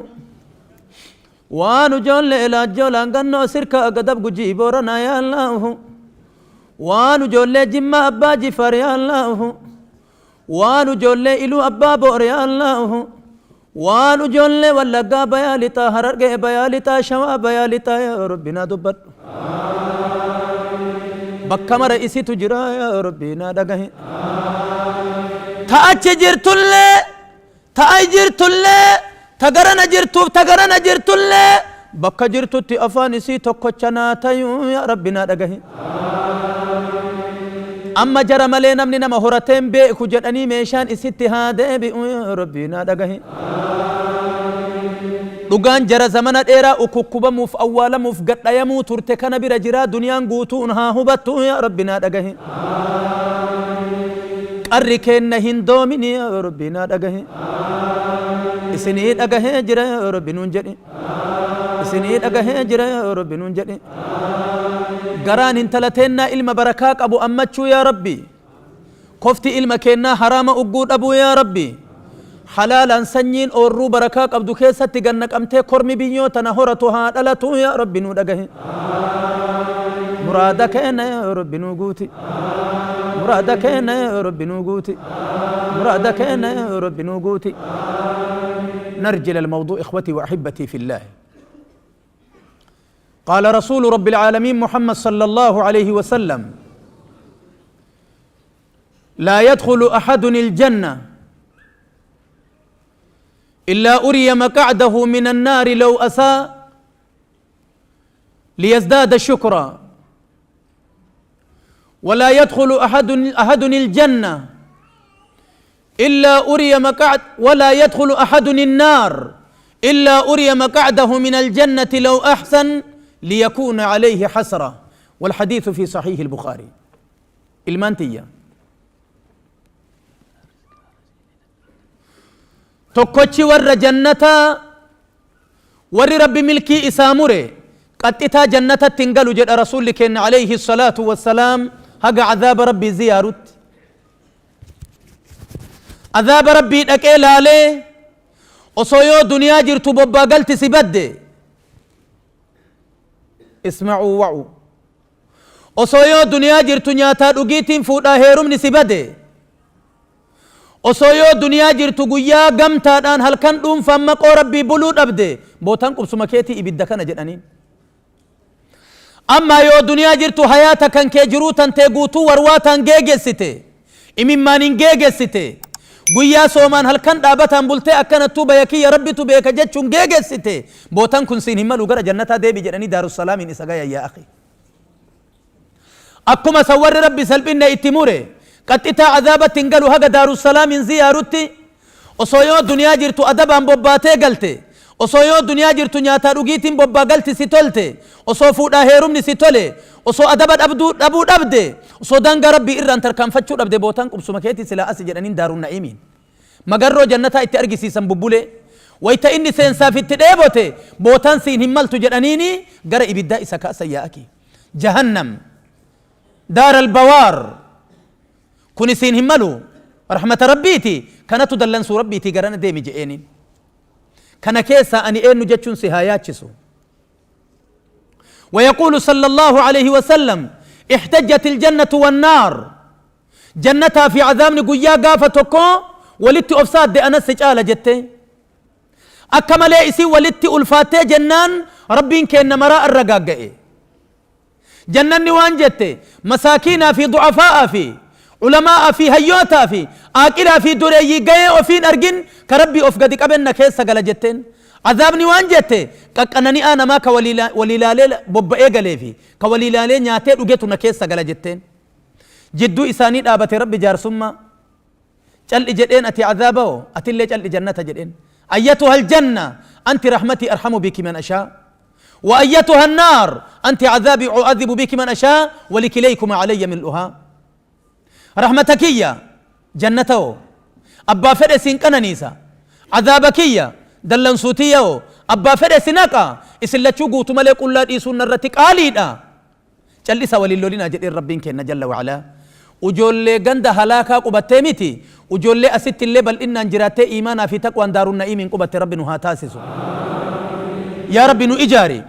Waan ujoollee Laajjoo Laangannoo Sirkaa Gadab Gujii Booranaa yaa Allaahu. Waan ujoollee Jimmaa Abbaa Jifaar yaa Allaahu. Waan ujoollee Iluu Abbaa Boor yaa Allaahu. Waan ujoollee Wallaggaa Bayaa Lixaa Harargee Bayaa Lixaa Shawaa Bayaa Lixaa yaa Rabbi naa dubbadhu. Bakka mara isitu jira yaa Rabbi naa dhagahi. Ta achi jirtullee Ta ai jirtullee, ta garana jirtuuf ta garana jirtullee bakka jirtutti afaan isii tokkocha naa tayuu yaa Rabbi naa dhagahi. Amma jara malee namni nama horatee hin beeku jedhanii meeshaan isitti haa deebi'u yaa Rabbi naa dhagahi. Dhugaan jara zamana dheeraa ukukkubamuuf awwaalamuuf gadhayamuu turte kana bira jiraa duniyaan guutuun haa hubattu yaa Rabbi naa dhagahi. Qarri keenna hin doomini yaa Rabbi naa dhagahi. Isinii dhagahee jira yaa Rabbi nuun jedhi. Isinii dhagahee jira yaa Rabbi nuun jedhi. Garaan intala teennaa ilma barakaa qabu ammachuu yaa Rabbi. Kofti ilma keennaa haraama ugguu dhabuu yaa Rabbi. Halaalaan sanyiin oorruu barakaa qabdu keessatti gad naqamtee kormi biyyoo tana horatu haa dhalatu yaa Rabbi nuu dhagahi. Muraada keenna yaa Rabbi nuu guuti. Muraada keenna yaa Rabbi nuu guuti. Muraada keenna yaa Rabbi nuu guuti. نرجع للموضوع إخوتي وأحبتي في الله. قال رسول رب العالمين محمد صلى الله عليه وسلم: لا يدخل أحد الجنة إلا أري مقعده من النار لو أساء ليزداد شكرا، ولا يدخل أحد الجنة إلا أري مقعد ولا يدخل أحد النار إلا أري مقعده من الجنة لو أحسن ليكون عليه حسرة. والحديث في صحيح البخاري. Ilmaan tiyya, tokkochi warra jannataa warri Rabbi milkii isaa mure qaxxitaa jannatatti hin galu jedha Rasuulli keenna alayhi salaatu wassalaam, haga azaaba Rabbii ziyaarutti, azaaba Rabbii dhaqee laalee. Osoo yoo duniyaa jirtu bobbaa galti si badde, isma'uu wa'u, osoo yoo duniyaa jirtu nyaataa dhugiitiin fuudhaa heerumni si bade, osoo yoo duniyaa jirtu guyyaa gamtaadhaan halkan dhuunfaan maqoo Rabbii buluu dhabde, bootaan qubsuma keetii ibidda kana jedhaniin. Amma yoo duniyaa jirtu hayaata kan kee jiruu tantee guutuu warwaataan geegessite, imimmaaniin geegessite, guyyaa soomaan halkan dhaabataan bultee akkanattuu baya kiyya Rabbitu beeka jechuun geegessite, bootaan kun siin hin malu, gara jannataa deebi jedhanii Daarussalaamiin isa gayan. Yaa akhi, akkuma san warri Rabbi salphinna itti mure qaxxitaa azaabatti hin galu haga Daarussalaamiin ziyaarutti. Osoo yoo duniyaa jirtu adabaan bobbaatee galte, osoo yoo duniyaa jirtu nyaataa dhugiitiin bobbaa galti si tolte, osoo fuudhaa heerumni si tole, osoo adaba dhabduu dhabuu dhabde, osoo daangaa Rabbii irraan tarkaanfachuu dhabde, bootaan qubsuma keetii silaa asi jedhaniin Daarun Na'iimiin magarroo jannataa itti argisiisan bubbulee wayta inni seensaaf itti dheebote, bootaan siin hin maltu jedhaniini gara ibiddaa isa kaasan. Yaa akii, jahannam daar albawaar kun isiin hin malu, rahmata Rabbiiti kanatu dallansuu Rabbiiti, garana deemi je'eeniin. Kana keessaa ani eenyu jechuun si haa yaachisu. ويقول صلى الله عليه وسلم: احتجت الجنة والنار. جنة fi عذابni guyyaa gaafa tokko walitti obsaadde, anas si caala jette. Akka malee isii walitti ulfaattee jennaan Rabbiin keenna maraa irra gaagga'e. Jannanni waan jette, masaakiinaa fi du'afaa'aa fi Ulamaa'a fi hayyootaa fi aaqilaa fi dureeyyii gayee ofiin argin ka Rabbii of gadi qaben na keessa gala jetteen. Azaabni waan jette qaqqanani'aa namaa ka walii laalee bobba'ee galee fi ka walii laalee nyaatee dhugetu na keessa gala jetteen. Jidduu isaanii dhaabate Rabbi jaarsummaa. Cal'i jedheen ati azaaba'o atillee cal'i jannata jedheen. Ayyatuha aljanna anti rahmatii arhamu biki man ashaa. وأيتها النار أنت عذابي أعذب بك من أشاء ولكليكما علي ملؤها. رحمتك يا جنته أبا فدس قنانيسا، عذابك يا دلن سوتيو أبا فدس نقا إسلتشو قوت ملك الله إيسون الرتك آليدا جلسا وللولين أجل ربين كنا جل وعلا. وجول غند هلاكا قبتمتي وجول أست اللي بل إن انجرات إيمانا في تقوى دار النعيم قبت رب نها تاسسو. يا رب نو إجاري،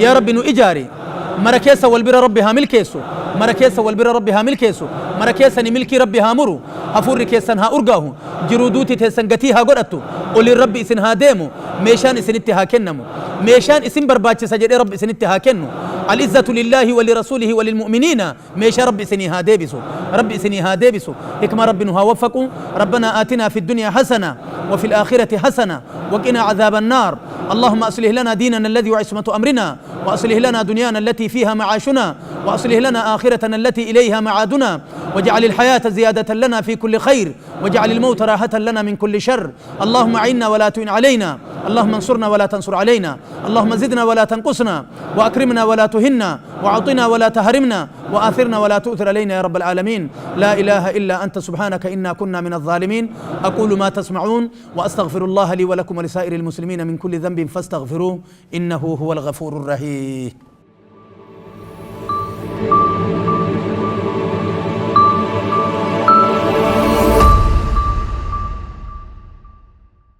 يا رب نو إجاري، مركيسا والبر ربي هامل كيسو، مركيسا والبر ربي هامل كيسو، مركيسا نملكي ربي هامرو، هفور كيسا ها أرقاه، جرودوتي تيسن قتيها قرأتو، قولي ربي إسن هاديمو، ميشان إسن اتها كنمو، ميشان إسن برباتش سجد ربي إسن اتها كنو، العزة لله ولرسوله وللمؤمنين، ميشا ربي إسني هاديبسو، ربي إسني هاديبسو، حكمة ربي نها وفقو، ربنا آتنا في الدنيا حسنة وفي الآخرة حسنة وقنا عذاب النار. اللهم أصلح لنا ديننا الذي هو عصمة أمرنا، وأصلح لنا دنيانا التي فيها معاشنا، وأصلح لنا آخرتنا التي إليها معادنا، واجعل الحياة زيادة لنا في كل خير، واجعل الموت راحة لنا من كل شر. اللهم أعنا ولا تعن علينا، اللهم انصرنا ولا تنصر علينا، اللهم زدنا ولا تنقصنا، وأكرمنا ولا تهنا، وأعطنا ولا تهرمنا، وآثرنا ولا تؤثر علينا يا رب العالمين. لا إله إلا أنت سبحانك إنا كنا من الظالمين. أقول ما تسمعون وأستغفر الله لي ولكم ولسائر المسلمين من كل ذنب فاستغفروه إنه هو الغفور الرحيم.